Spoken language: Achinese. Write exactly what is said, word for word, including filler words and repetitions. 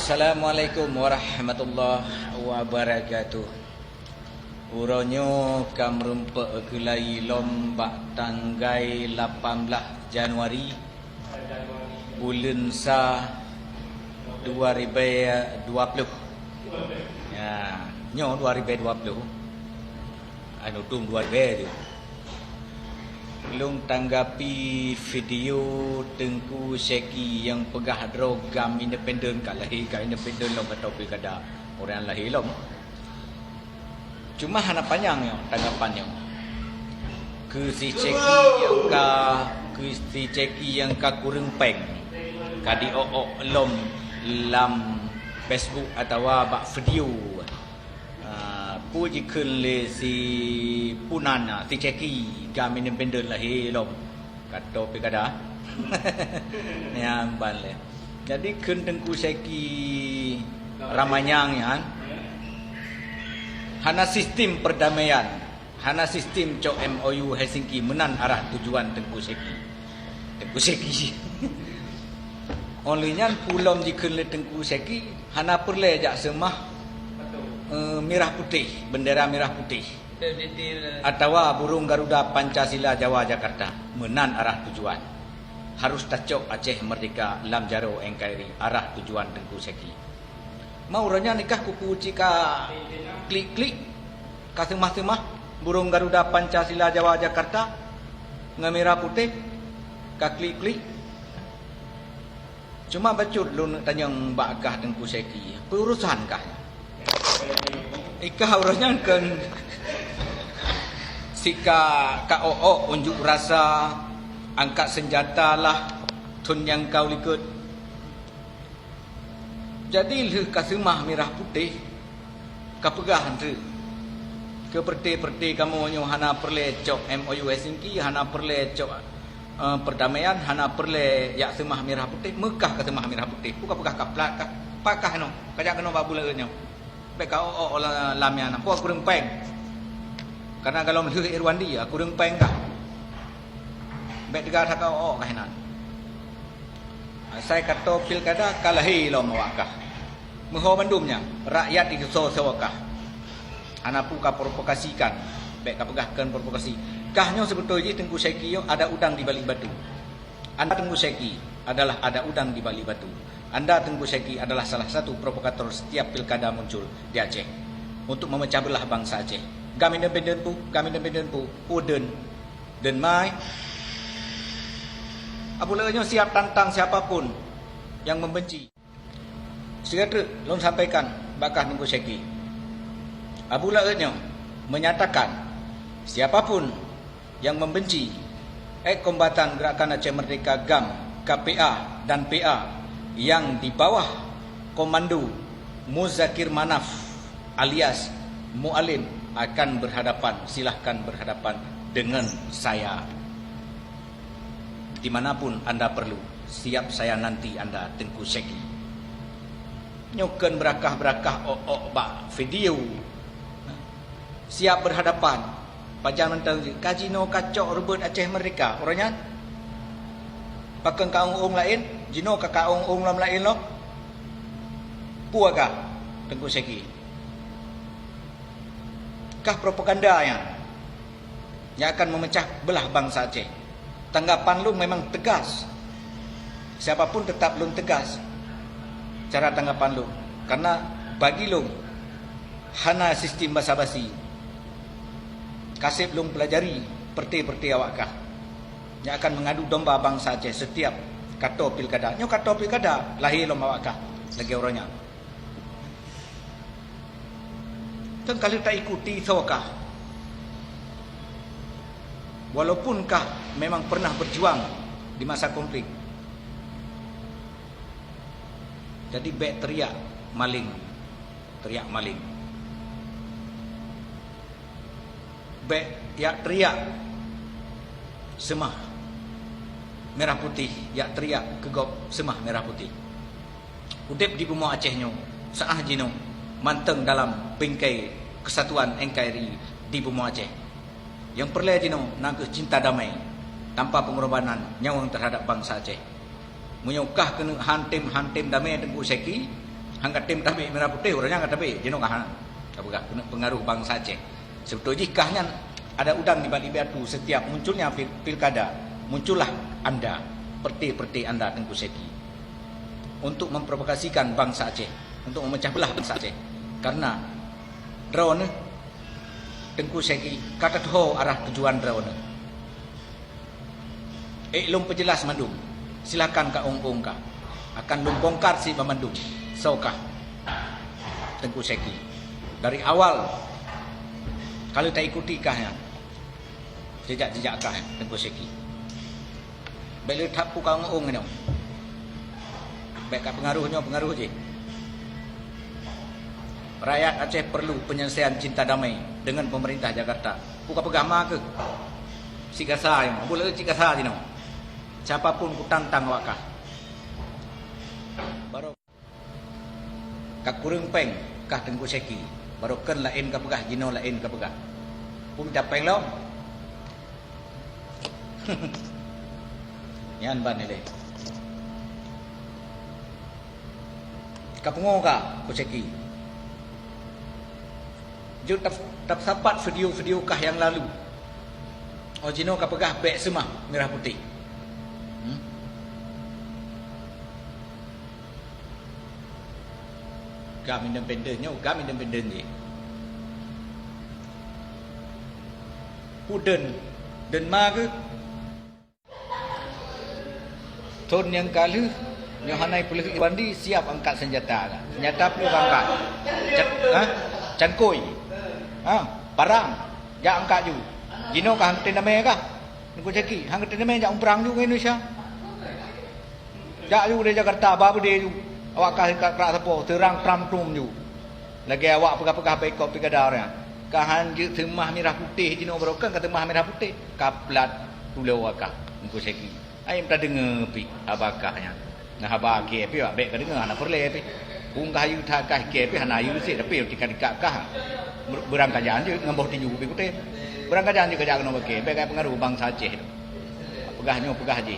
Assalamualaikum warahmatullahi wabarakatuh. Uroe nyoe ka meurumpok keulayi lom bak tanggai lapan belas Januari, buleuen sa dua ribèe dua ploh. Ya, nyoe dua ribèe dua ploh. Anu dum dua ribèe tu. Lôn tanggapi video Teungku Syeki nyang peugah droe GAM independen, ka lahé GAM independen lom, ka topik kada orang lahé lom. Cuma hana panyang nyoe tanggapan nyoe. Keu si Syeki nyang ka, keu si Syeki nyang ka kureueng péng, ka di-ôk-ôk lom lam Facebook atawa bak video. Ah, peue jikheun lé si punan, ah, si Syeki GAM independen lahé lom. Ka topik kada. Nyan ban lé. Jadi kheun Teungku Syeki ramanyang nyan hana sistem perdamaian, hana sistem cok M O U Helsinki, meunan arah tujuan Teungku Syeki. Teungku Syeki. Óh lheueh nyan peue lom jikheun lé Teungku Syeki, hana peureulée jak seumah, eh, mirah putéh, bendera mirah putéh. Atawa burung Garuda Pancasila Jawa Jakarta, meunan arah tujuan. Harus tacok Aceh Merdeka lam jaroe N K R I, arah tujuan Teungku Syeki. Ma uroe nyan nikah kupu cit ka klik-klik, ka seumah-seumah burung Garuda Pancasila Jawa Jakarta ngon mirah putéh, ka klik-klik. Cuma bacut lôn neuk tanyong bak kah Teungku Syeki, peue urosan kah? Ikah uroe nyan kheun sika ka ôk-ôk unjuk rasa, angkat senjata lah, thon nyang ka u likot. Jadi lheueh ka seumah mirah putéh, ka peugah eunteuk keu peureuté-peureuté kamoe nyoe hana peureulée cok M O U Helsinki, hana peureulée cok, eh, perdamaian, hana peureulée jak seumah mirah putéh, meukah ka seumah mirah putéh. Peue ka peugah ka plat, ka pakah nyoe, ka jak keunoe bak buleuen nyoe. Bék ka ôk-ôk lam nyan, peue kureueng péng. Karena golom lheueh Irwandi, ya, kureueng péng kah. Bék teuga that ka ôk-ôk kah inan. Asai ka toe pilkada ka lahé lom awak kah. Meuho bandum nyan, rakyat jiteusoe-soe kah. Hana peue ka provokasikan, bék ka peugah kheun provokasi. Kah nyoe seubeutôi jih Teungku Syeki nyoe ada udang di balik batu. Anda Teungku Syeki adalah ada udang di balik batu. Anda Teungku Syeki adalah salah satu provokator setiap pilkada muncul di Aceh untuk memecah belah bangsa Aceh. GAM independen pu, GAM independen pu, pu den. Den mai. Abu Laôt nyoe siap tantang siapapun yang membenci. Sigoe treuk lôn sampaikan bak kah Teungku Syeki. Abu Laôt nyoe menyatakan, siapapun yang membenci, eh, Kombatan Gerakan Aceh Merdeka, GAM, K P A dan P A yang di bawah komando Muzakir Manaf alias Mualim akan berhadapan, silahkan berhadapan dengan saya. Di mana pun anda perlu, siap saya nanti anda, Teungku Syeki. Nyoe kheun beurakah-beurakah ôk-ôk bak video. Siap berhadapan. Pajan mantong jih, ka jinoe ka cok reubot Aceh Merdeka. Uroe nyan, pakon ka ong-ong laén, jinoe ka ka ong-ong lom laén lom. Peue kah, Teungku Syeki? Kah propaganda nyan, yang akan memecah belah bangsa Aceh. Tanggapan lôn memang tegas. Siapapun tetap lôn tegas cara tanggapan lôn. Karena bagi lôn, hana sistem basa-basi. Kaseb lôn pelajari peureuté-peureuté awak kah yang akan mengadu domba bangsa Aceh setiap ka toe pilkada. Nyoe ka toe pilkada, lahé lom awak kah lagée uroe nyan. Kan ka lheueh taikuti soe kah. Walaupun kah memang pernah berjuang di masa konflik. Jadi bék teriak maling, teriak maling. Bék jak teriak seumah merah putih, jak teriak keu gob seumah merah putih. Udeb di bumoe Aceh nyoe, seuah jinoe mantong dalam bingkai keusatuan N K R I di bumoe Aceh. Nyang peureulée jinoe na kheueh cinta damai tanpa peungorbanan nyawöng teuhadab bansa Aceh. Meunyoe kah keuneuk han tem-han tem damai Teungku Syeki, Han ka tem tabek mirah putéh, uroe nyan ka tabek, jinoe ka hana. Ka peugah pengaruh bansa Aceh. Seubeutôi jih kah nyan ada udang di balik batu, setiap munculnya pil-, pilkada, muncullah anda, perte-perte anda Teungku Syeki, untuk memprovokasikan bansa Aceh, untuk memecah belah bansa Aceh. Karena droeneuh Teungku Syeki ka tatuho arah tujuan droeneuh. Ék lôn peujeulaih mandum, silakan ka ong-ong ka. Akan lôn bongkar si bandum soe kah Teungku Syeki. Dari awal ka lheueh taikuti kah nyan, jejak-jejak kah nyan Teungku Syeki. Bék leutab peue ka ong-ong nyoe. Bék ka peungaruh nyoe peungaruh jih. Rakyat Aceh perlu penyelesaian cinta damai dengan pemerintah Jakarta. Peue ka peugah ma keuh? Cit kasa nyoe, bula cit kasa jinoe. Siapa pun kutantang awak kah. Barô ka kureueng péng kah Teungku Syeki. Barô kheun laén ka peugah, jinoe laén ka peugah. Peue mita péng lom? Nyan ban ilée. Ka pungo ka, Teungku Syeki. Jeuet tap-, tapeusapat video-video kah nyang lalu. Oh, jinoe ka peugah bék seumah mirah putéh. Hmm? Gam independen nyoe, gam independen jih. Peue deun, deun ma keuh? Thon nyang ka lheueh, nyoe hana peuleueh bandi, siap angkat senjata. Senjata peue angkat? Can-, ha? Cangkôi. Ha? Parang. Jak angkat ju. Jinoe ka han geutém damé kah? Teungku Syeki, han geutém damé jak muprang ju ngon Indonesia. Jak ju dari Jakarta, ba beudé ju. Awak kah ka krak sapo, seurang tram-trum ju. Lagée awak peugah-peugah boikot pilkada nyan. Ka han jeuet seumah mirah putéh jinoe barô kheun ka seumah mirah putéh. Ka plat tulo awak kah, Teungku Syeki. Ai meuta deungoe pih haba kah nyan. Nah, haba kée pih awak bék ka deungoe, hana peureulée pih. Peue kah yue that kah kée pih hana yue sih, tapi tika-tika kah. Ber-, beurangkajan jeuet ngon boh tinju pih kutem. Beurangkajan jeuet ka jak keunoe bak kée, bék ka peungaruh bansa Aceh. Peugah nyoe, peugah jih.